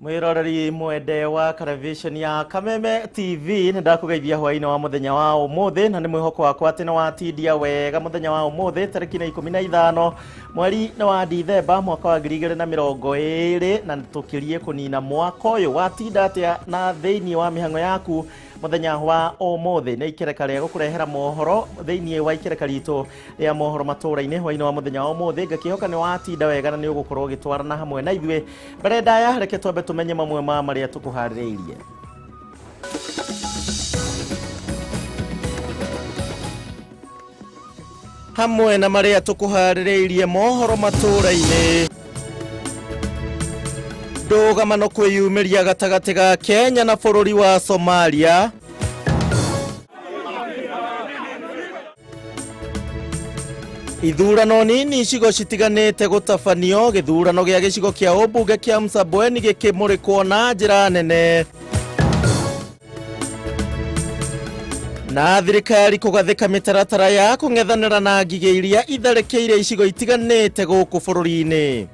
Mwiroreri mwende wa television ya Kameme TV nĩ ndakũgeithia hwaĩ-inĩ wa mũthenya wa ũmũthĩ na nĩ mwĩhoko wakwa atĩ nĩ watindia wega mũthenya wa ũmũthĩ tarĩki nĩ 15 mweri nĩ wa Dithemba mwaka wa 2020 na tũkĩrie kũnina mwaka ũyũ. Watinda atĩa na thĩinĩ wa mĩhang'o yaku mũthenya wa ũmũthĩ? Nĩ ikereka rĩa gũkũrehera mohoro thĩinĩ wa ikereka ritũ rĩa mohoro matũra-inĩ hwaĩ-inĩ wa mũthenya wa ũmũthĩ. Ngakĩhoka nĩ watinda wega na nĩ ũgũkorwo ũgĩtwarana hamwe na ithuĩ. Mbere ndaya reke twambe tũmenye mamwe ma marĩa tũkũharĩrĩirie. Hamwe na marĩa tũkũharĩrĩirie mohoro matũra-inĩ, ndũgamano kwĩyumĩria gatagatĩ ga Kenya na bũrũri wa Somalia, ithurano nini icigo citiganĩte gũtabanio, gĩthurano gĩa gĩcigo kĩa ũmbunge kĩa Msambweni gĩkĩmũrĩkwo na njĩra nene, na thirikari kũgathĩka mĩtaratara ya kũng'ethanĩra na ngigĩ iria itharĩkĩire icigo itiganĩte gũkũ bũrũri-inĩ.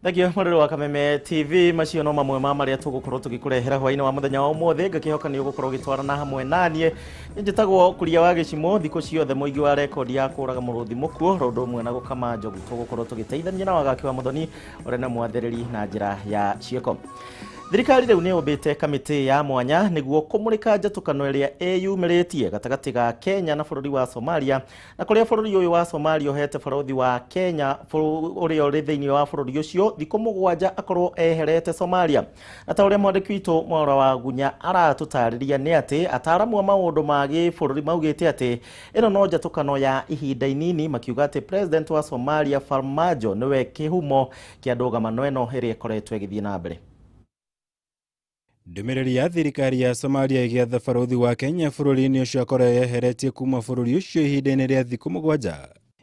Thengio mwarĩrĩ wa Kameme TV, macio no mamwe ma marĩa tũgũkorwo tũgĩkũrehera hwaĩ-inĩ wa mũthenya wa ũmũthĩ. Ngakĩhoka nĩ ũgũkorwo ũgĩtwarana hamwe naniĩ. Njĩtagwo Kuria wa Gĩcimo, thikũ ciothe mũingĩ wa rekondi ya kũraga mũrũthi mũkuũ ro ũndũ ũmwe na gũkama njogu. Tũgũkorwo tũgĩteithania na wagaki wa Mũthoni ũrĩa nĩ mwathĩrĩri na njĩra ya ciĩko. Thirikari rĩu nĩ yũmbĩte kamĩtĩ ya mwanya nĩguo kũmũrĩka njatũkano ĩrĩa ĩyumĩrĩtie gatagatĩ ga Kenya na bũrũri wa Somalia, na kũrĩa bũrũri ũyũ wa Somalia ũhete barũthi wa Kenya ũrĩa ũrĩ thĩinĩ wa bũrũri ũcio thikũ mũgwanja akorwo eherete Somalia. Na ta ũrĩa mwandĩki witũ Mwaura wa Gunya aratũtarĩria nĩ atĩ ataaramu a maũndũ ma gĩbũrũri maugĩte atĩ ĩno no njatũkano ya ihinda inini, makiuga atĩ President wa Somalia Farmajo nĩwe kĩhumo kĩa ndũgamano ĩno ĩrĩa ĩkoretwo ĩgĩthiĩ na mbere. Ndũmĩrĩri ya thirikari ya Somalia ĩgĩatha barũthi wa Kenya bũrũri-inĩ ũcio akorwo yeheretie kuma bũrũri ũcio ihinda-inĩ rĩa thikũ mũgwanja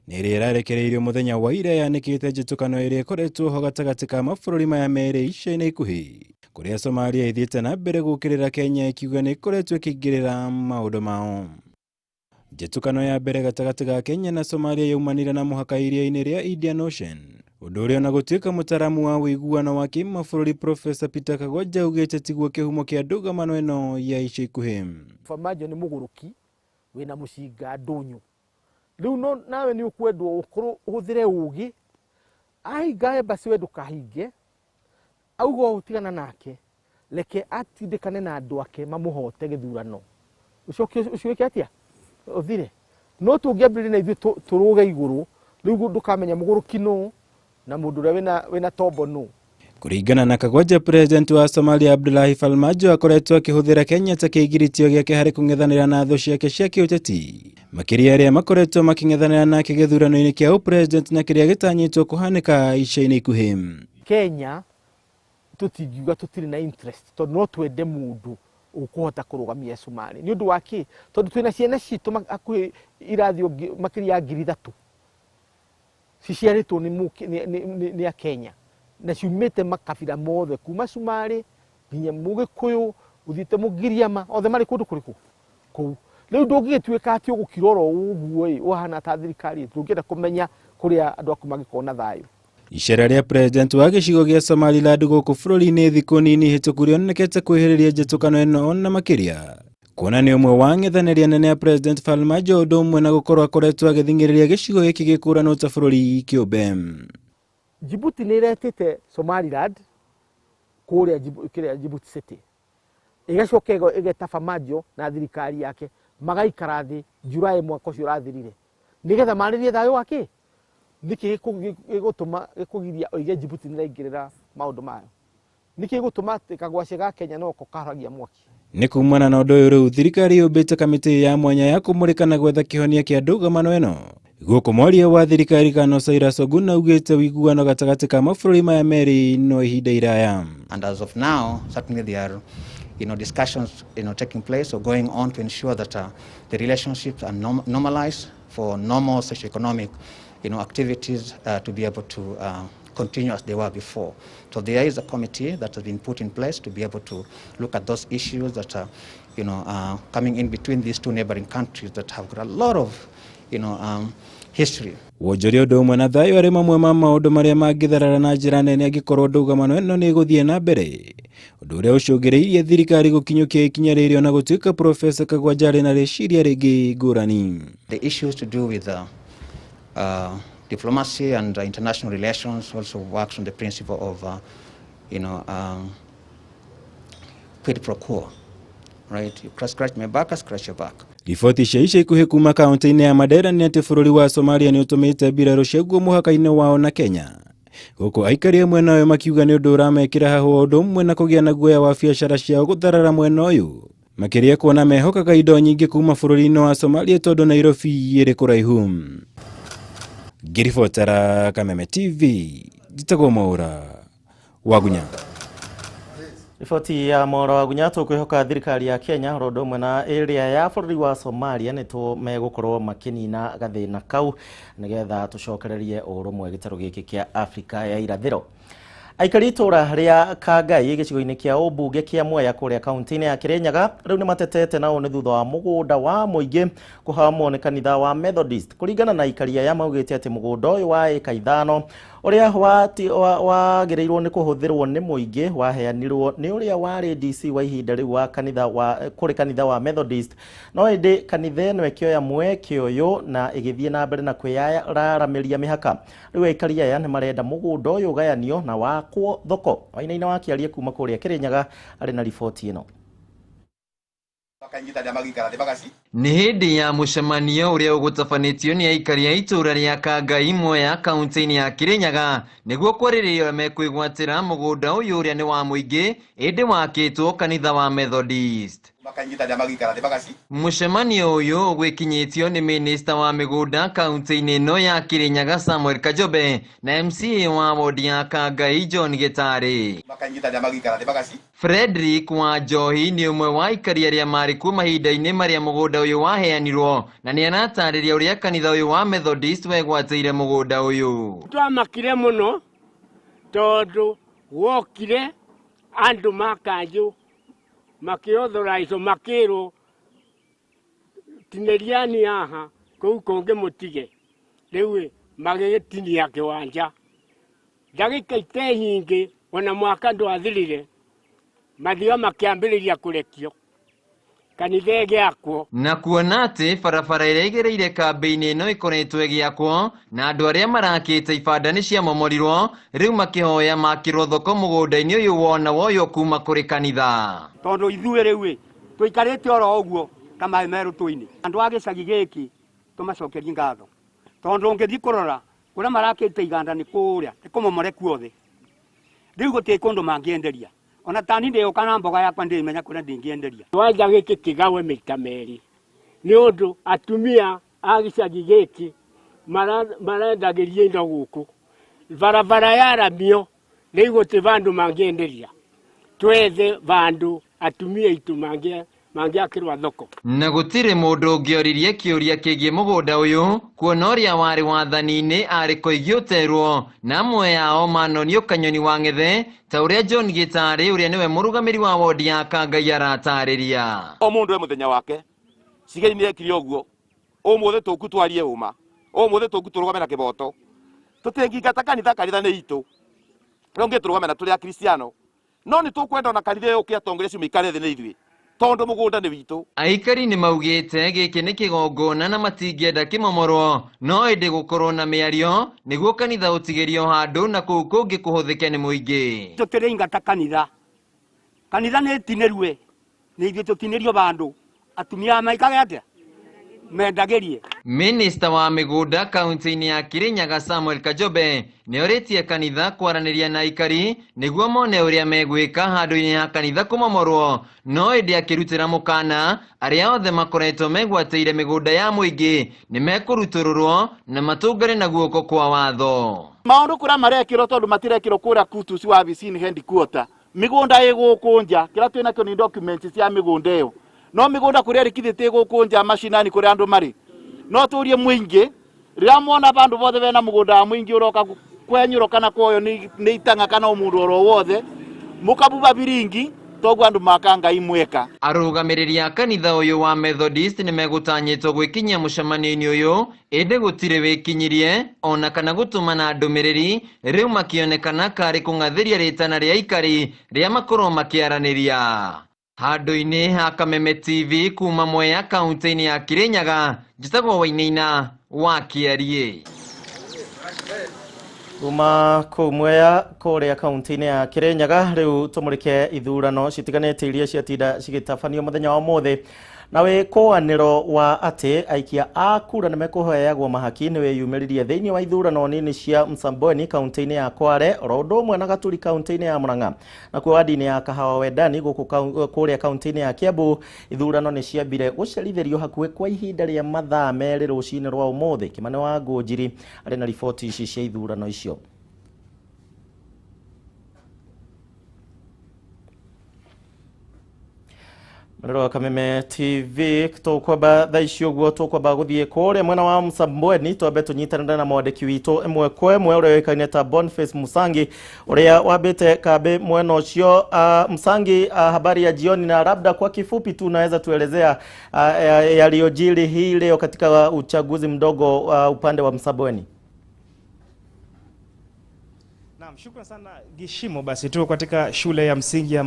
nĩ ĩrĩa ĩrarekereirio mũthenya wa ira yanĩkĩte njĩtũkano ĩrĩa ĩkoretwo ho gatagatĩ ka mabũrũri maya merĩ ica-inĩ ikuhĩ, kũrĩa Somalia ĩthiĩte na mbere gũũkĩrĩra Kenya ĩkiuga nĩ ĩkoretwo ĩkĩingĩrĩra maũndũ mao. Njĩtũkano ya mbere gatagatĩ ga Kenya na Somalia yaumanire na mũhaka iria-inĩ rĩa Indian Ocean, ũndũ ũrĩa ona gũtuĩka mũtaaramu wa ũiguano wa kĩmabũrũri Professor Peter Kagwanja augĩte tiguo kĩhumo kĩa ndũgamano ĩno ya ica ikuhĩ. Farmajo nĩ mũgũrũki wĩna mũcinga ndũnyũ. Rĩu no nawe nĩ ũkwendwo ũkorwo ũhũthĩre ũgĩ, ahinga embassy we ndũkahinge, auga ũũ tigana nake, reke atindĩkane na andũ ake mamũhote gĩthurano, ũcoke ũcio wĩke atĩa ũthire. No tũngĩambĩrĩria na ithuĩ tũrũge igũrũ, rĩu ndũkamenya mũgũrũki nũ na mũndũ ũrĩa wĩna tombo nũ. Kũringana na Kagwanja, President wa Somalia Abdullahi Farmajo akoretwo akĩhũthĩra Kenya ta kĩgiritio gĩake harĩ kũng'ethanĩra na thũ ciake cia kĩũteti, makĩria arĩa makoretwo makĩng'ethanĩra nake gĩthurano-inĩ kĩa ũpresident na kĩrĩa gĩtanyĩtwo kũhanĩka ica-inĩ ikuhĩ. Kenya tũtingiuga tũtirĩ na interest tondũ no twende mũndũ ũkũhota kũrũgamia Somalia. Nĩ ũndũ wa kĩ? Tondũ twĩna ciana citũ hakuhĩ irathiĩ makĩria ya 3,000 ciciarĩtwo nĩ a Kenya na ciumĩte makabira mothe kuma Cumarĩ nginya Mũgĩkũyũ ũthiĩte Mũgiriama, othe marĩ kũndũ kũrĩkũ kũu. Rĩu ndũngĩgĩtuĩka atĩ ũgũkira oro ũguo ĩ, ũhana ta thirikari, tũngĩenda kũmenya kũrĩa andũ aku mangĩkorwo na thayũ. Icera rĩa President wa gĩcigo gĩa Somaliland gũkũ bũrũri-inĩ thikũ nini hĩtũku rĩonekete kwĩhĩrĩria njĩtũkano ĩno ona makĩria, kuona nĩ ũmwe wa ng'ethanĩri anene a President Farmajo, ũndũ ũmwe na gũkorwo akoretwo agĩthing'ĩrĩria gĩcigo gĩkĩ gĩkũranwo ta bũrũri kĩũmbe. Djibouti nĩ ĩretĩte Somaliland kũrĩa kĩrĩa Djibouti City, ĩgacoka ĩgeta Farmajo na thirikari yake magaikara thĩ July mwaka ũcio ũrathirire nĩgetha marĩrie thayũ wa kĩ. Nĩkĩ gĩgũtũma gĩkũgiria oige Djibouti nĩ ĩraingĩrĩra maũndũ mayo? Nĩkĩ gĩgũtũma atĩ kagwacĩ ga Kenya noko kahoragia mwaki? Nĩ kumana na ũndũ ũyũ rĩu thirikari yũmbĩte kamĩtĩ ya mwanya ya kũmũrĩka na gwetha kĩhonia kĩa ndũgamano ĩno. Gũkũ mwaria wa thirikari Kano Cyrus Oguna augĩte ũiguano gatagatĩ ka mabũrũri maya merĩ no ihinda iraya. And as of now, certainly there are discussions taking place or going on to ensure that the relationships are normalized for normal socioeconomic activities to be able to continue as they were before. So there is a committee that has been put in place to be able to look at those issues that are coming in between these two neighboring countries that have got a lot of history. Wonjoria ũndũ ũmwe na thayũ arĩ mamwe ma maũndũ marĩa mangĩtharara na njĩra nene angĩkorwo ndũgamano ĩno nĩ ĩgũthiĩ na mbere, ũndũ ũrĩa ũcũngĩrĩirie thirikari gũkinyũkia ikinya rĩrĩ ona gũtuĩka Profesa Kagwanja arĩ na rĩciria rĩngĩ ngũrani. The issues to do with diplomacy and international relations also works on the principle of quid pro quo, right? You scratch my back, I scratch your back. Riboti cia ica ikuhĩ kuma kaunti-inĩ ya Mandera nĩ atĩ bũrũri wa Somalia nĩ ũtũmĩte mbirarũ ciaguo mũhaka-inĩ wao na Kenya, gũkũ aikari a mwena ũyũ makiuga nĩ ũndũ ũramekĩra hahũ ũndũ ũmwe na kũgĩa na guoya wa biacara ciao gũtharara mwena ũyũ, makĩria kuona mehokaga indo nyingĩ kuma bũrũri-inĩ wa Somalia tondũ Nairobi ĩrĩ kũraihu. Ngĩribotera Kameme TV, njĩtagwo Mwaura Wagunya. Riboti ya Mwaura Wagunya. Tũkwĩhoka thirikari ya Kenya oro ũndũ ũmwe na ĩrĩa ya bũrũri wa Somalia nĩ megũkorwo makĩnina gathĩna kau nĩgetha tũcokererie ũrũmwe gĩtarũ gĩkĩ kĩa Afrika ya irathĩro. Aikari itũra rĩa Kangai gĩcigo-inĩ kĩa ũmbunge kĩa Mwea kũrĩa kaunti-inĩ ya Kirinyaga rĩu nĩ matetete na ũũ nĩ thutha wa mũgũnda wa mũingĩ kũhamwo nĩ kanitha wa Methodist. Kũringana na aikari aya, maugĩte atĩ mũgũnda ũyũ wa ĩka 5 ũrĩa wagĩrĩirwo nĩ kũhũthĩrwo nĩ mũingĩ waheanirwo nĩ ũrĩa warĩ DC wa ihinda rĩu wa kanitha wa kũrĩ kanitha wa Methodist, no ĩndĩ kanitha ĩno ĩkĩoya mweke ũyũ na ĩgĩthiĩ na mbere na kwĩyararamĩria mĩhaka. Rĩu aikari aya nĩ marenda mũgũnda ũyũ ũgayanio na wakwo thoko. Wainaina wa Kĩarie kuma kũrĩa Kĩrĩnyaga arĩ na riboti ĩno. Nĩ hĩndĩ ya mũcemanio ũrĩa ũgũtabanĩtio nĩ aikari a itũũra rĩa Kangai Mwea kaunti-inĩ ya Kirinyaga nĩguo kwarĩrĩria ũrĩa mekwĩgwatĩra mũgũnda ũyũ ũrĩa nĩ wa mũingĩ ĩndĩ wakĩtwo kanitha wa Methodist. Mũcemanio ũyũ ũgwĩkinyĩtio nĩ minista wa mĩgũnda kaunti-inĩ ĩno ya Kirinyaga Samuel Kajobe na MCA wa wodi ya Kangai John Gĩtarĩ. Frederick wa Njohi nĩ ũmwe wa aikari arĩa marĩ kuo mahinda-inĩ marĩa mũgũnda ũyũ waheanirwo na nĩ aratarĩria ũrĩa kanitha ũyũ wa Methodist wegwatĩire mũgũnda ũyũ. Twamakire mũno tondũ wokire andũ makanjũ makĩauthorize makĩrwo tinĩriani haha kũu kũngĩ mũtige, rĩu magĩgĩtinia kĩwanja ndagĩka ite nyingĩ ona mwaka ndwathirire mathio makĩambĩrĩria kũrekio kanitha ĩgĩakwo. Na kuona atĩ barabara ĩrĩa ĩgereire kambĩ-inĩ ĩno ĩkoretwo ĩgĩakwo na andũ arĩa marakĩte ibanda nĩ ciamomorirwo, rĩu makĩhoya makĩrwo thoko mũgũnda-inĩ ũyũ wona woywo kuma kũrĩ kanitha. Tondũ ithuĩ rĩu tũikarĩte oro ũguo ta maĩ me rũtũ-inĩ, andũ a gĩcagi gĩkĩ tũmacokerie ngatho tondũ ũngĩthiĩ kũrora kũrĩa marakĩte iganda nĩ kũrĩa nĩ kũmomore kuothe, rĩu gũtirĩ kũndũ mangĩenderia. Ona tani ndĩũka na mboga yakwa ndĩmenya kũrĩa ndingĩenderia. Kĩwanja gĩkĩ kĩgawe maita merĩ nĩ ũndũ atumia a gĩcagi gĩkĩ marendagĩria indo gũkũ, barabara yaramio rĩu gũtirĩ vandũ mangĩenderia, twethe vandũ atumia aitũ mangĩakĩrwo thoko. Na gũtirĩ mũndũ ũngĩoririe kĩũria kĩgiĩ mũgũnda ũyũ kuona ũrĩa warĩ wathani-inĩ arĩ Koigi Ũterwo na amwe ao manonio Kanyoni wa Ng'ethe ta ũrĩa John Gĩtarĩ ũrĩa nĩwe mũrũgamĩri wa wodi ya Kangai aratarĩria. O mũndũ e mũthenya wake, Cigei nĩ ekire ũguo, ũmũthĩ tũku twarie ũma, ũmũthĩ tũku tũrũgame na kĩboto, tũtingĩingata kanitha, kanitha nĩ itũ, no ngĩ tũrũgame na tũrĩ akristiano, no nĩ tũkwenda ona kanitha ĩyo ũke atongoria acio maikare thĩ na ithuĩ tondũ mũgũnda nĩ witũ. Aikari nĩ maugĩte gĩkĩ nĩ kĩgongona na matingĩenda kĩmomorwo, no ĩndĩ gũkorwo na mĩario nĩguo kanitha ũtigĩrio handũ na kũu kũngĩ kũhũthĩke nĩ mũingĩ. Tũtirĩingata kanitha, kanitha nĩ ĩtinĩrue, nĩ ithuĩ tũtinĩrio bandũ, atumia maikage atĩa mendagĩrie. Minista wa mĩgũnda kaunti-inĩ ya Kirinyaga Samuel Kajobe nĩ orĩtie kanitha kwaranĩria na aikari nĩguo mone ũrĩa megwĩka handũ-inĩ ha kanitha kũmomorwo, no ĩndĩ akĩrutĩra mũkana arĩa othe makoretwo megwatĩire mĩgũnda ya mũingĩ nĩ mekũrutũrũrwo na matũngane na guoko kwa watho. Maũndũ kũrĩa marekĩrwo tondũ matirekĩrwo kũrĩa Kutus wabici-inĩ headquarter, mĩgũnda ĩgũkũ nja, kĩrĩa twĩnakĩo nĩ documents cia mĩgũnda ĩyo, no mĩgũnda kũrĩa ĩrĩkithĩtie gũkũ nja macinani kũrĩa andũ marĩ, no tũrie mũingĩ rĩrĩa mona bandũ bothe bena mũgũnda wa mũingĩ ũroka kwenyũrwo kana kwoywo nĩ itang'a kana o mũndũ oro wothe, mũkabuba biringi Toguo andu maka Ngai mweka. Arũgamĩrĩri a kanitha ũyũ wa Methodist nĩmegũtanyĩtwo gwĩkinyia mũcemanio-inĩ ũyũ, ĩndĩ gũtirĩ wĩkinyirie ona kana gũtũmana ndũmĩrĩri, rĩu makĩonekana karĩ kũng'athĩria rĩtana rĩa aikari rĩa makorwo makĩaranĩria. Handũ-inĩ ha Kameme TV kuma Mwea kaunti-inĩ ya Kirinyaga, njĩtagwo Wainaina wa Kĩariĩ. Kuma kũu Mwea kũrĩa kaunti-inĩ ya Kirinyaga, rĩu tũmũrĩke ithurano citiganĩte iria ciatinda cigĩtabanio mũthenya wa ũmũthĩ, na wĩkũanĩro wa atĩ aikia a kura nĩmekũheagwo mahaki nĩ wĩyumĩririe thĩinĩ wa ithurano nini cia Msambweni kaunti-inĩ ya Kware, oro ũndũ ũmwe na Gaturi kaunti-inĩ ya Murang'a. Nakuo wadi-inĩ ya Kahawa Wendani gũkũ kũrĩa kaunti-inĩ ya Kiambu, ithurano nĩ ciambire gũcerithĩrio hakuhĩ kwa ihinda rĩa mathaa merĩ rũcinĩ rwa ũmũthĩ. Kĩmani wa Ngũnjiri arĩ na riboti ici cia ithurano icio. Mũrĩro wa Kameme TV tũkwamba thaa ici ũguo tũkwamba gũthiĩ kũrĩa mwena wa Msambweni, twambe tũnyitanĩre na mwandĩki witũ ĩmwe kwa ĩmwe ũrĩa ũĩkaine ta Boniface Musangi ũrĩa wambĩte kambĩ mwena ũcio. Msangi, habari ya jioni, na labda kwa kifupi tu unaweza tuelezea yaliyojiri hii leo katika uchaguzi mdogo upande wa Msambweni? Naam, shukran sana Gishimo. Basi tuko katika shule ya msingi ya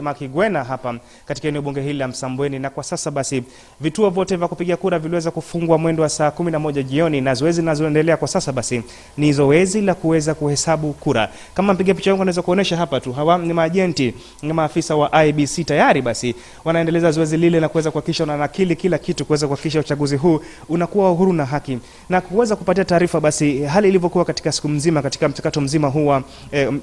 Makigwena hapa katika eneo bunge hili la Msambweni, na kwa sasa basi vituo vyote vya kupiga kura viliweza kufungwa mwendo wa saa 11 jioni, na zoezi linaloendelea kwa sasa basi ni zoezi la kuweza kuhesabu kura. Kama mpiga picha wangu anaweza kuonesha hapa tu, hawa ni maajenti, ni maafisa wa IEBC tayari basi wanaendeleza zoezi lile na kuweza kuhakikisha wananakili kila kitu kuweza kuhakikisha uchaguzi huu unakuwa uhuru na haki, na kuweza kupatia taarifa basi hali ilivyokuwa katika siku mzima katika mchakato mzima huu wa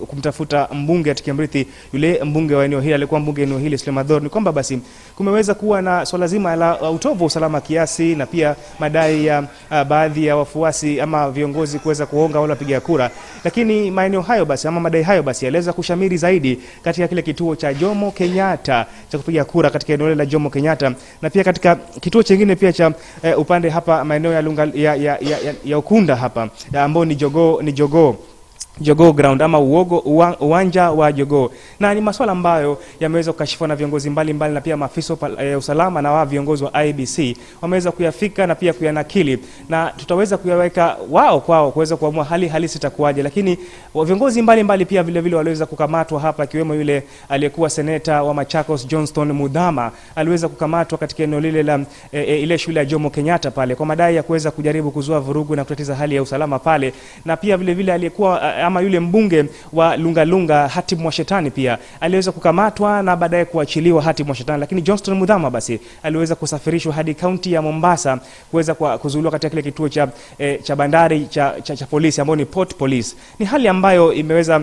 kumtafuta mbunge atakayemrithi yule mbunge wa eneo hili alikuwa mbunge eneo hili Suleiman Dhor, ni kwamba basi kumeweza kuwa na swala zima la utovu wa usalama kiasi, na pia madai ya baadhi ya wafuasi ama viongozi kuweza kuonga wale wapiga kura. Lakini maeneo hayo basi ama madai hayo basi yaliweza kushamiri zaidi katika kile kituo cha Jomo Kenyatta cha kupiga kura katika eneo la Jomo Kenyatta, na pia katika kituo chingine pia cha upande hapa maeneo ya Lunga, ya Ukunda hapa ambao ni Jogoo ground ama uwanja wa Jogoo. Na ni masuala ambayo yameweza kukashifiwa na viongozi mbalimbali na pia maafisa usalama na wa viongozi wa IEBC wameweza kuyafika na pia kuyanakili, na tutaweza kuyaweka wao kwao kuweza kuamua hali halisi itakuwaje. Lakini viongozi mbalimbali pia vile vile waliweza kukamatwa hapa, akiwemo yule aliyekuwa seneta wa Machakos Johnston Mudhama aliweza kukamatwa katika eneo lile la ile shule ya Jomo Kenyatta pale kwa madai ya kuweza kujaribu kuzua vurugu na kutatiza hali ya usalama pale. Na pia vile vile aliyekuwa ama yule mbunge wa Lunga Lunga Hatibu Mwashetani pia aliweza kukamatwa na baadaye kuachiliwa Hatibu Mwashetani. Lakini Johnston Mudhama basi aliweza kusafirishwa hadi kaunti ya Mombasa kuweza kuzuiliwa katika kile kituo cha bandari cha polisi ambao ni Port Police. Ni hali ambayo imeweza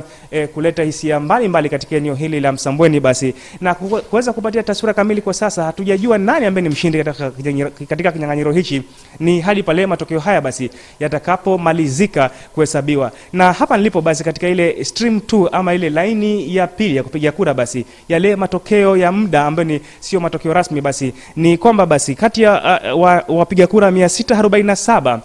kuleta hisia mbalimbali katika eneo hili la Msambweni basi, na kuweza kupatia taswira kamili kwa sasa hatujajua nani ambaye ni mshindi katika kinyang'anyiro hichi, ni hadi pale matokeo haya basi yatakapomalizika kuhesabiwa. Na hapa nilipo basi katika ile stream 2 ama ile laini ya pili ya kupiga kura basi yale matokeo ya muda ambayo ni sio matokeo rasmi basi ni kwamba basi kati ya wapiga kura 647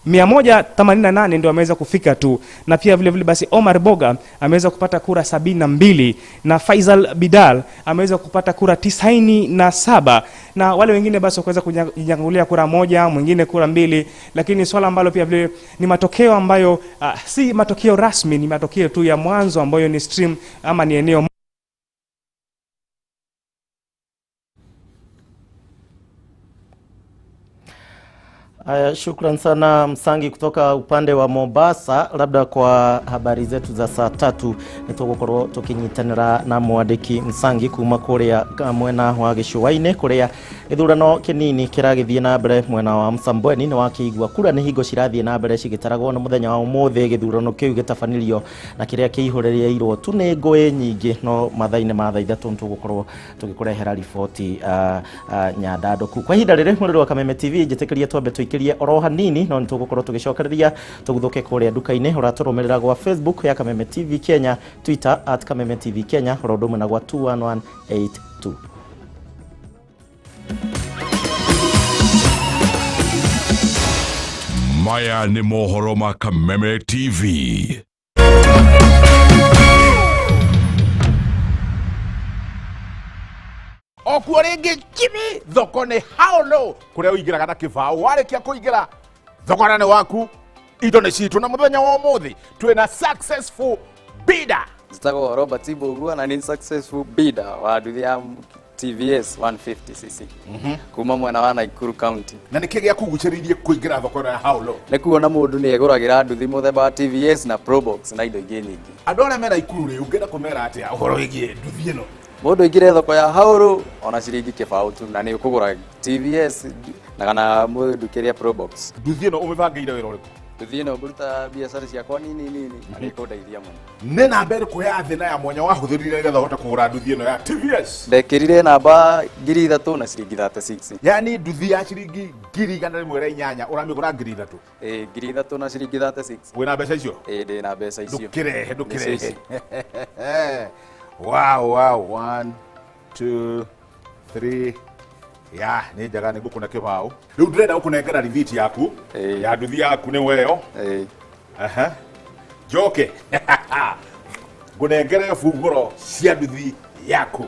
188 ndio ameweza kufika tu, na pia vile vile basi Omar Boga ameweza kupata kura 72 na Faisal Bidal ameweza kupata kura 97, na wale wengine basi wakaweza kujinyakulia kura moja, mwingine kura mbili. Lakini swala ambalo pia vile ni matokeo ambayo si matokeo rasmi, ni matokeo tu ya mwanzo ambayo ni stream ama ni eneo. Shukran sana Msangi kutoka upande wa Mombasa. Labda kwa habari zetu za saa 3 nitugukorwo tukinyitanira na mwandiki Msangi kuma kuria mwena wa Gĩcũa-inĩ kuria gĩthurano kĩnini kĩragĩthiĩ na mbere mwena wa Msambweni. Nĩ wakĩigua kura nĩ hingo cirathiĩ na mbere cigĩtaragwo na mũthenya wa ũmũthĩ gĩthurano kĩu gĩtabanirio na kĩrĩa kĩihũrĩrĩirwo tu nĩ ngũĩ nyingĩ, no mathaa-inĩ ma thaa 3 nĩtũgũkorwo tũgĩkũrehera riboti nyandandũku. Kwa ihinda rĩrĩ mũrĩro wa Kameme TV njĩtĩkĩrie twambe tũikĩrie oro hanini, no nĩtũgũkorwo tũgĩcokereria tũguthũke kũrĩa nduka-inĩ. Ũratũrũmĩrĩra gwa Facebook ya Kameme TV Kenya, Twitter at Kameme TV Kenya, oro ũndũ ũmwe na gwa 21182. Maya nĩ mohoro ma Kameme TV. Okuo rĩngĩ Jimmy, thoko nĩ how low kũrĩa ũingĩraga na kĩbaũ, warĩkia kũingĩra thogora nĩ waku, indo nĩ citũ. Na mũthenya wa ũmũthĩ twĩna successful bidder. Njĩtagwo Robert Mbugua na nĩ successful bidder wa nduthi ya TVS 150cc kuma mwena wa Nakuru County. Na nĩkĩ gĩakũgucĩrĩirie kũingĩra thoko ĩno ya how low? Nĩ kuona mũndũ nĩ egũragĩra nduthi mũthemba wa TVS na Probox na indo ingĩ nyingĩ. Andũ arĩa me Nakuru rĩ, ũngĩenda kũmera atĩa ũhoro wĩgiĩ nduthi ĩno? Mũndũ aingĩre thoko ya Hauru ona ciringi kĩbaũ tu na nĩ ũkũgũra TVS na kana mũndũ kĩrĩa Probox. Nduthi ĩno ũmĩbangĩire wĩra ũrĩkũ? Nduthi ĩno ngũruta biacara ciakwa nini nini na nĩ ĩkũndeithia mũno. Nĩ namba ĩrĩkũ ya thĩ na ya mwanya wahũthĩrire nĩgetha ũhote kũgũra nduthi ĩno ya TVS? Ndekĩrire namba 3,000 na ciringi 36. Yani nduthi ya ciringi 108,000 ũramĩgũra 3,000? Ĩĩ, 3,000 na ciringi 36. Wĩna mbeca icio? Ĩĩ, ndĩna mbeca icio. Ndũkĩrehe, Nĩcio ici. ndũkĩrehe. Wow, wow, 1 2 3. Ya, nĩ njega, nĩ ngũkũna kĩbaũ. Rĩu ndĩrenda gũkũnengera rithiti yaku ya nduthi yaku nĩ weyo. Aha. Njoke ngũnengere bungũro cia nduthi yaku.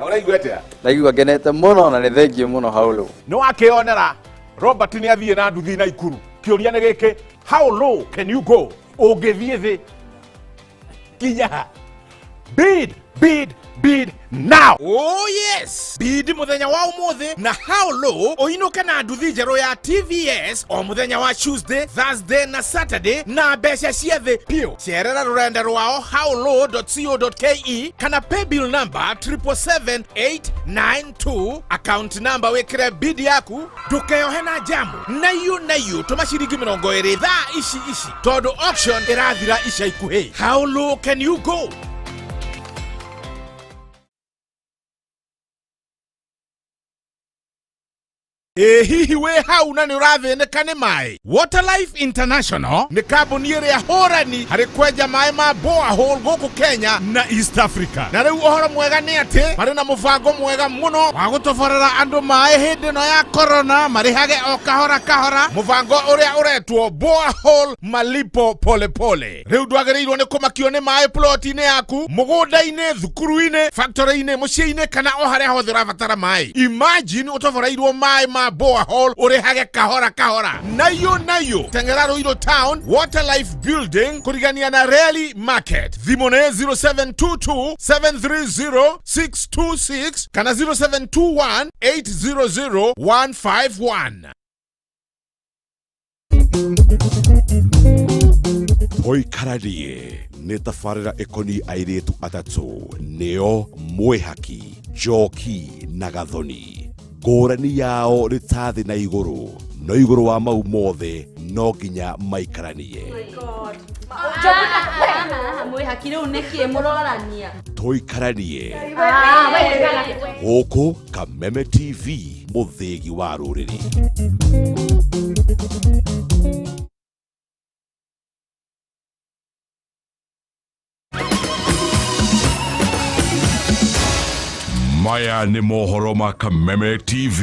Ũraigua atĩa? Ndaigua ngenete mũno na nĩ thengiũ mũno Haulu. Nĩ wakĩonera Robert nĩ athiĩ na nduthi Nakuru. Kĩũria nĩ gĩkĩ, how low can you go? Ũngĩthiĩ thĩ nginya ha? Bid, bid, bid now. Oh yes, bid muthenya wa umuthi na how low uinuke na nduthi njerũ ya TVS o muthenya wa Tuesday, Thursday na Saturday na mbeca cia thĩ piũ. Cerera rũrenda rwao howlow.co.ke kana paybill number 777892, account number wikire bid yaku. Ndukeyohe na jamu naiyo naiyo, tũma ciringi 20 thaa ici ici tondũ auction ĩrathira ica ikuhĩ. How low can you go? Ĩ hihi wĩ hau na nĩ ũrathĩnĩka nĩ maĩ? Waterlife International nĩ kambuni ĩrĩa hũrani harĩ kwenja maĩ ma borehole gũkũ Kenya na East Africa. Na rĩu ũhoro mwega nĩ atĩ marĩ na mũbango mwega mũno wa gũtoborera andũ maĩ hĩndĩ ĩno ya corona, marĩhage o kahora kahora, mũbango ũrĩa ũretwo borehole malipo polepole. Rĩu ndwagĩrĩirwo nĩ kũmakio nĩ maĩ ploti-inĩ yaku, mũgũnda-inĩ, thukuru-inĩ, factory-inĩ, mũciĩ-inĩ kana o harĩa hothe ũrabatara maĩ. Imagine ũtoboreirwo maĩ ma borehole ũrĩhage kahora kahora. Nayo nayo teng'era Ruiru Town, Waterlife Building, kũrigania na Rally Market. Thimũ nĩ 0722 730 626 kana 0721 800 151. Tũikaranie nĩ tabarĩra ĩkoniĩ airĩtu atatũ, nĩo Mwĩhaki, Njoki na Gathoni. Ngũrani yao nĩ ta thĩ na igũrũ, no igũrũ wa mau mothe no nginya maikaranie. Mwĩhaki rĩu nĩkĩ mũrorania? Tũikaranie gũkũ Kameme TV, mũthĩgi wa rũrĩrĩ. Maya nĩ mohoro ma Kameme TV.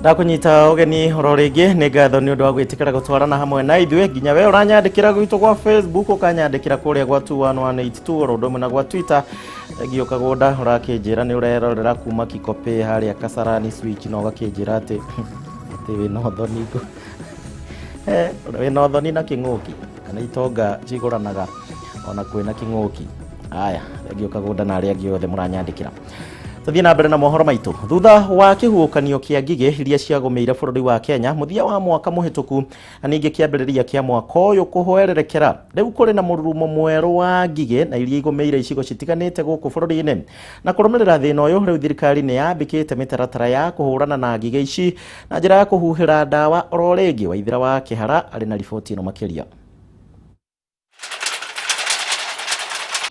Ndakunyita ũgeni oro rĩngĩ, nĩ ngatho nĩ ũndũ wa gwĩtĩkĩra gũtwarana hamwe na ithuĩ nginya we ũranyandĩkĩra gwitũ gwa Facebook, ũkanyandĩkĩra kũrĩa gwa 21182 oro ũndũ ũmwe na gwa Twitter. Thengio Kagũnda ũrakĩnjĩra nĩ ũrerorera kuma Kikopĩ harĩa Kasarani Switch, na ũgakĩnjĩra atĩ wĩna ũthoni wĩna ũthoni na kĩng'ũki kana itonga cigũranaga ona kwĩna kĩng'ũki. Aya, thengio Kagũnda na arĩa angĩ othe mũranyandĩkĩra. Tuthiĩ na mbere na mohoro maitũ. Thutha wa kĩhuhũkanio kĩa ngigĩ iria ciagũmĩire bũrũri wa Kenya mũthia wa mwaka mũhĩtũku na ningĩ kĩambĩrĩria kĩa mwaka ũyũ kũhwererekera, rĩu kũrĩ na mũrurumo mwerũ wa ngigĩ na iria igũmĩire icigo citiganĩte gũkũ bũrũri-inĩ. Na kũrũmĩrĩra thĩna ũyũ, rĩu thirikari nĩ yambĩkĩte mĩtaratara ya kũhũrana na ngigĩ ici na njĩra ya kũhuhĩra ndawa oro rĩngĩ. Waithera wa Kĩhara arĩ na riboti ĩno makĩria.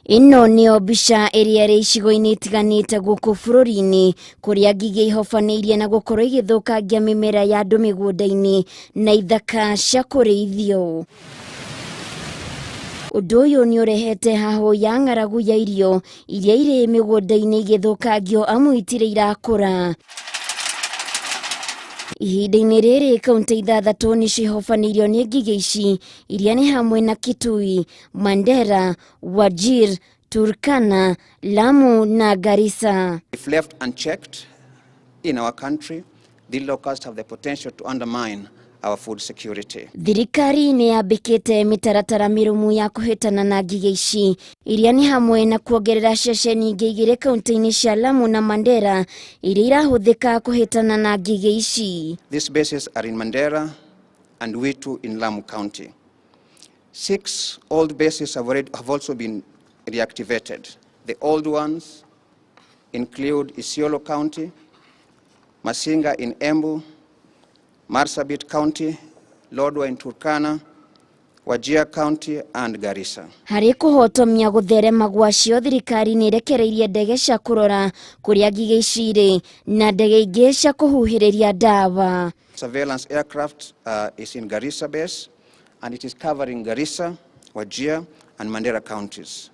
Ĩno nĩyo mbica ĩrĩa ĩrĩ icigo-inĩ itiganĩte gũkũ bũrũri-inĩ kũrĩa ngigĩ ihobanĩirie na gũkorwo igĩthũkangia mĩmera ya andũ mĩgũnda-inĩ na ithaka cia kũrĩithio. Ũndũ ũyũ nĩ ũrehete hahũ ya ng'aragu ya irio iria irĩ mĩgũnda-inĩ igĩthũkangio amu itirĩ irakũra. Ihinda-inĩ rĩrĩ kaunti 6 nĩ cihobanĩirio nĩ ngigĩ ici iria nĩ hamwe na Kitui, Mandera, Wajir, Turkana, Lamu na Garissa. If left unchecked in our country, the locusts have the potential to undermine our food security. Thirikari nĩ yambĩkĩte mĩtaratara mĩrũmu ya kũhĩtana na ngigĩ ici iria nĩ hamwe na kuongerera ceceni ingĩ igĩrĩ kaunti-inĩ cia Lamu na Mandera iria irahũthĩka kũhĩtana na ngigĩ ici. These bases are in Mandera and Witu in Lamu County. 6 old bases have also been reactivated. The old ones include Isiolo County, Masinga in Embu, Marsabit County, Lodwar in Turkana, Wajir County and Garissa. Harĩ kũhotomia gũtherema gwacio, thirikari nĩ ĩrekereirie ndege cia kũrora kũrĩa ngigĩ ici irĩ na ndege ingĩ cia kũhuhĩrĩria ndawa. Surveillance aircraft is in Garissa base and it is covering Garissa, Wajir and Mandera counties.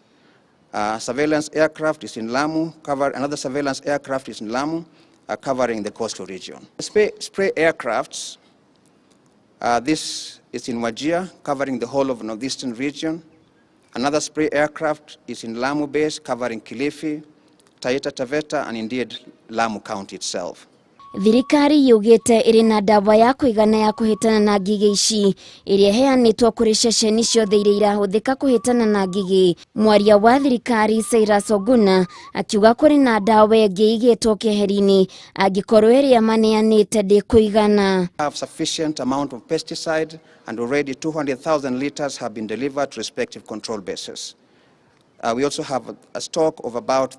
Surveillance aircraft is in Lamu, another surveillance aircraft is in Lamu, covering the coastal region. Spray aircrafts, this is in Wajir, covering the whole of northeastern region. Another spray aircraft is in Lamu base, covering Kilifi, Taita Taveta, and indeed Lamu County itself. Thirikari yugĩte ĩrĩ na ndawa ya kũigana ya kũhĩtana na ngigĩ ici ĩrĩa ĩheanĩtwo kũrĩ ceceni ciothe iria irahũthĩka kũhĩtana na ngigĩ. Mwaria wa thirikari Cyrus Oguna akiuga kũrĩ na ndawa ĩngĩ ĩigĩtwo keheri-inĩ angĩkorwo ĩrĩa maneanĩte ndĩkũigana. Have sufficient amount of pesticide and already 200,000 liters have been delivered to respective control bases. We also have a stock of about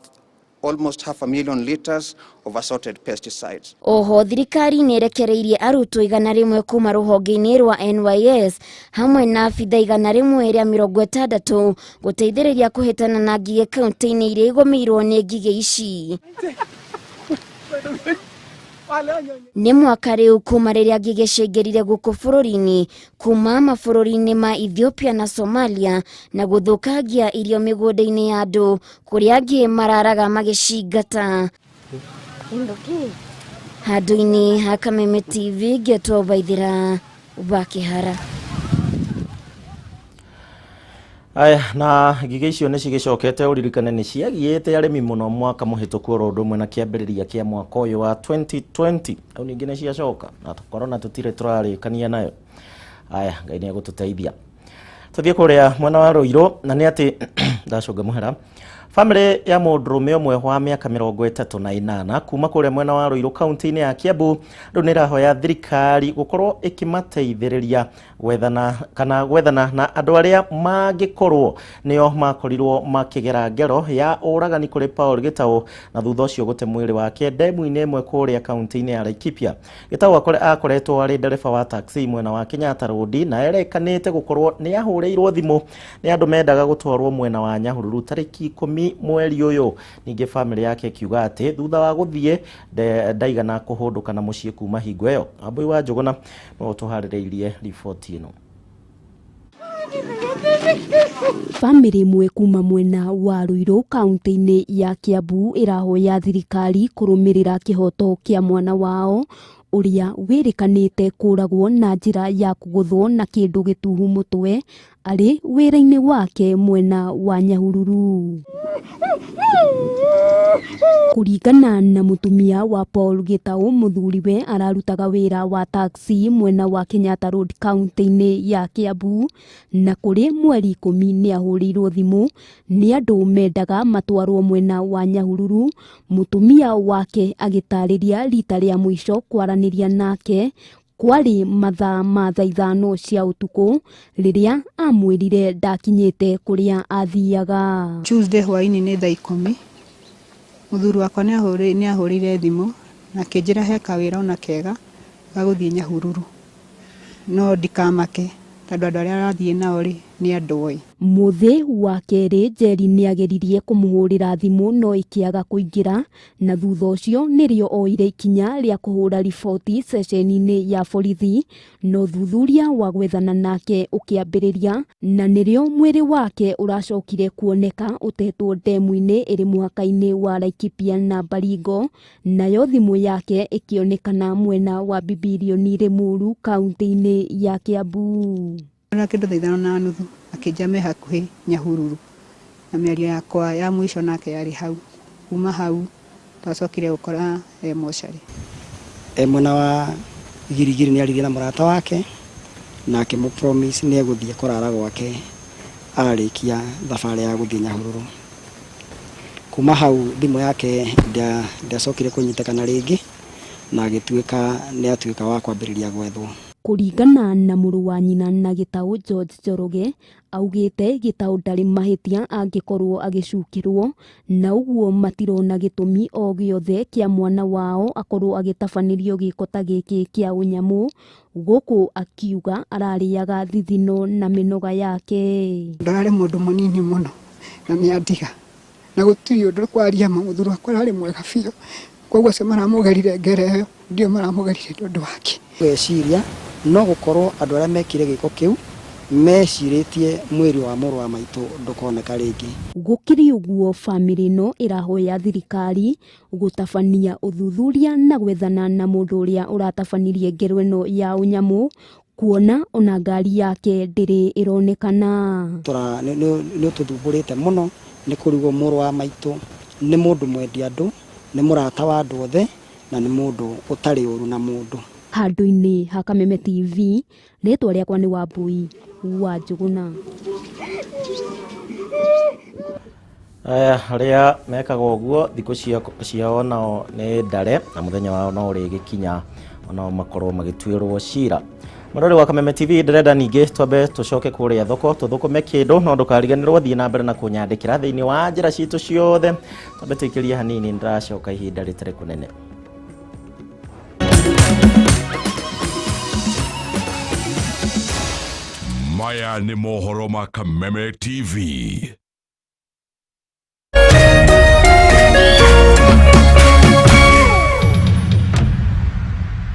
almost 500,000 liters of assorted pesticides. Oho thirikari nĩ ĩrekereirie arutwo 100 kuma rũhonge-inĩ rwa NYS hamwe na abitha 160 gũteithĩrĩria kũhĩtana na ngigĩ kaunti-inĩ iria igũmĩirwo nĩ ngigĩ ici. Nĩ mwaka rĩu kuma rĩrĩa ngigĩ ciaingĩrire gũkũ bũrũri-inĩ kuma mabũrũri-inĩ ma Ethiopia na Somalia na gũthũkangia irio mĩgũnda-inĩ ya andũ kũrĩa angĩ mararaga magĩcingata. Handũ-inĩ ha Kameme TV ngetwo Waithĩra wa Kĩhara. Aya, na ngigĩ icio nĩ cigĩcokete ũririkane nĩ ciagiĩte arĩmi mũno mwaka mũhĩtũku oro ũndũ ũmwe na kĩambĩrĩria kĩa mwaka ũyũ wa 2020. Rĩu ningĩ nĩ ciacoka na korona tũtirĩ tũrarĩkania nayo. Aya, Ngai nĩ egũtũteithia. Tũthiĩ kũrĩa mwena wa Ruiru na nĩ atĩ ndacũnga mũhera. Famĩlĩ ya mũndũrũme ũmwe wa mĩaka 38 kuma kũrĩa mwena wa Ruiru kaunti-inĩ ya Kiambu rĩu nĩ ĩrahoya thirikari gũkorwo ĩkĩmateithĩrĩria gwethana na andũ arĩa mangĩkorwo nĩo makorirwo makĩgera ngero ya ũragani kũrĩ Paul Gitau na thutha ũcio gũte mwĩrĩ wake ndemu-inĩ ĩmwe kũrĩa kaunti-inĩ ya Laikipia. Gitau akoretwo arĩ ndereba wa taxi mwena wa Kenyatta Road na erekanĩte gũkorwo nĩ ahũrĩirwo thimũ nĩ andũ mendaga gũtwarwo mwena wa Nyahururu tarĩki 10 mweri ũyũ. Ningĩ famĩlĩ yake ĩkiuga atĩ thutha wa gũthiĩ ndaigana kũhũndũka na mũciĩ kuma hingo ĩyo. Wambui wa Njũgũna no ũtũharĩrĩirie riboti ĩno. Famĩlĩ ĩmwe kuma mwena wa Ruiru kaunti-inĩ ya Kiambu ĩrahoya thirikari kũrũmĩrĩra kĩhoto kĩa mwana wao ũrĩa wĩrĩkanĩte kũragwo na njĩra ya kũgũthwo na kĩndũ gĩtuhu mũtwe arĩ wĩra-inĩ wake mwena wa Nyahururu. Kũringana na mũtumia wa Paul Gitau, mũthuriwe ararutaga wĩra wa taxi mwena wa Kenyatta Road kaunti-inĩ ya Kiambu, na kũrĩ mweri 10 nĩ ahũrĩirwo thimũ nĩ andũ mendaga matwarwo mwena wa Nyahururu. Mũtumia wake agĩtarĩria rita rĩa mũico kwaranĩria nake kwarĩ mathaa ma thaa 5 cia ũtukũ rĩrĩa amwĩrire ndakinyĩte kũrĩa athiaga. Tuesday hwaĩ-inĩ nĩ thaa 10 mũthuri wakwa nĩ ahũrĩire thimũ na akĩnjĩra he kawĩra ona kega ga gũthiĩ Nyahururu, no ndikamake tondũ andũ arĩa arathiĩ nao rĩ nĩ andũ oĩ. Mũthĩ wa kerĩ Njeri nĩ ageririe kũmũhũrĩra thimũ no ĩkĩaga kũingĩra, na thutha ũcio nĩrĩo oire ikinya rĩa kũhũra riboti ceceni-inĩ ya borithi, no thuthuria wa gwethana nake ũkĩambĩrĩria na nĩrĩo mwĩrĩ wake ũracokire kuoneka ũtetwo ndemu-inĩ ĩrĩ mũhaka-inĩ wa Laikipia na Baringo, nayo thimũ yake ĩkĩonekana mwena wa Bibilioni Limuru kaunti-inĩ ya Kiambu. Na kĩndũ thaa 5:30 akĩnja me hakuhĩ Nyahururu, Na mĩario yakwa ya mũico nake yarĩ hau. Kuma hau twacokire gũkora e mocarĩ. E mwena wa Girigiri nĩ aririe na mũrata wake na akĩmũ promise nĩ egũthiĩ kũrara gwake arĩkia thabarĩ ya gũthiĩ Nyahururu. Kuma hau thimũ yake ndĩacokire kũnyitĩkana rĩngĩ na agĩtuĩka nĩ atuĩka wa kwambĩrĩria gwethwo. Kũringana na mũrũ wa nyina na Gĩtaũ George Njoroge, augĩte Gĩtaũ ndarĩ mahĩtia angĩkorwo agĩcukĩrwo na ũguo matirona gĩtũmi o gĩothe kĩa mwana wao akorwo agĩtabanĩrio gĩko ta gĩkĩ kĩa ũnyamũ, gũkũ akiuga ararĩaga thithino na mĩnoga yake. Ndararĩ mũndũ mũnini mũno na nĩandiga na gũtirĩ ũndũ kwaria ma mũthuri wakwa ararĩ mwega biũ, koguo acio maramũgerire ngero ĩyo ndio maramũgerire nĩ ũndũ wake. Gwĩciria no gũkorwo andũ arĩa mekire gĩko kĩu mecirĩtie mwĩrĩ wa mũrũ wa maitũ ndũkoneka rĩngĩ. Gũkĩrĩ ũguo, bamĩrĩ ĩno ĩrahoya thirikari gũtabania ũthuthuria na gwethana na mũndũ ũrĩa ũratabanirie ngero ĩno ya ũnyamũ, kuona ona ngari yake ndĩrĩ ĩronekana. Nĩ ũtũthumbũrĩte mũno nĩ kũrigwo mũrũ wa maitũ nĩ mũndũ mwendi andũ, nĩ mũrata wa andũ othe na nĩ mũndũ ũtarĩ ũru na mũndũ. Handũ-inĩ ha Kameme TV, rĩtwa rĩakwa nĩ Wambui wa Njũgũna. Arĩa mekaga ũguo thikũ ciao nao nĩ ndare na mũthenya wao no ũrĩgĩkinya onao makorwo magĩtuĩrwo cira. Mũrori wa Kameme TV, ndĩrenda ningĩ twambe tũcoke kũrĩa thoko tũthũkũme kĩndũ, no ndũkariganĩrwo thiĩ na mbere na kũnyandĩkĩra thĩinĩ wa njĩra citũ ciothe. Twambe tũikĩrie hanini, ndĩracoka ihinda rĩtarĩ kũnene. Maya nĩ mohoro ma Kameme TV.